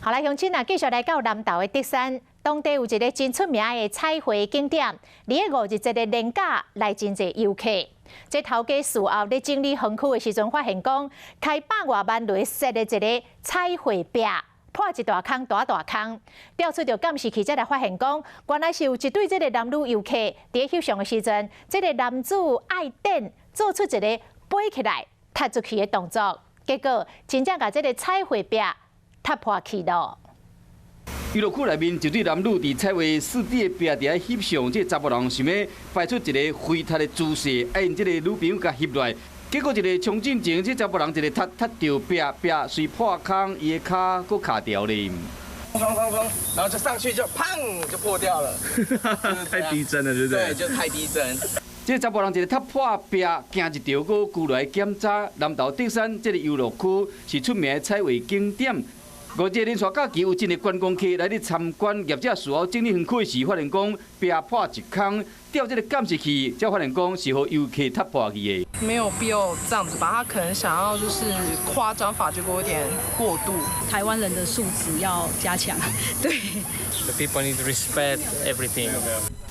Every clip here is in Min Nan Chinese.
好來，鄉親啊，繼續來到南投的竹山，當地有一个真出名的彩繪景點，佇个五日節的連假來真濟遊客。這頭家事後咧整理園區的時陣，發現講開百外萬來設的一个彩繪壁，破一大空大大空，調出著監視器才來發現講，原來是有一對這个男女遊客佇翕相的時陣，這个男子愛電做出一个飛起來踢出去的動作，結果真正共這个彩繪壁踢破去咯。遊樂區內面一對男女佇彩繪4D 的壁佇遐翕相，這查埔人想欲擺出一个飛踢的姿勢，愛𪜶這个女朋友共翕落來，結果一个衝進前，這查埔人一个踢踢著壁，壁隨破空，伊的跤閣卡掉咧。砰砰砰，然後就上去就砰就破掉了。太逼真了，對不對？對，就太逼真。這查埔人一個踢破壁，驚一著，閣拘來檢查。南投竹山這个遊樂區是出名的彩繪景點。五日連續假期有真濟觀光客來咧參觀，業者事後整理園區時，發現講壁破一空，調這个監視器，才發現講是予遊客踢破去的。沒有必要這樣子吧，他可能想要就是誇張法，結果有點過度。台灣人的素質要加強，對。 The people need to respect everything.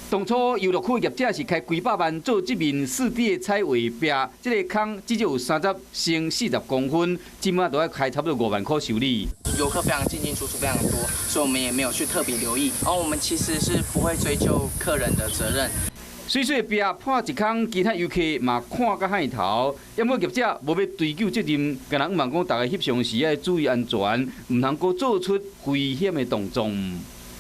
當初遊樂區業者是開幾百萬做這面4D 的彩繪壁，這个空至少有30乘40公分，這馬都愛開差不多5萬塊修理。遊客非常進進出出非常多，所以我們也沒有去特別留意。而我們其實是不會追究客人的責任。媠媠的壁破一空，其他遊客嘛看甲害頭。毋過業者無欲追究責任，干焦向望講，大家翕相時愛注意安全，毋通閣做出危險的動作。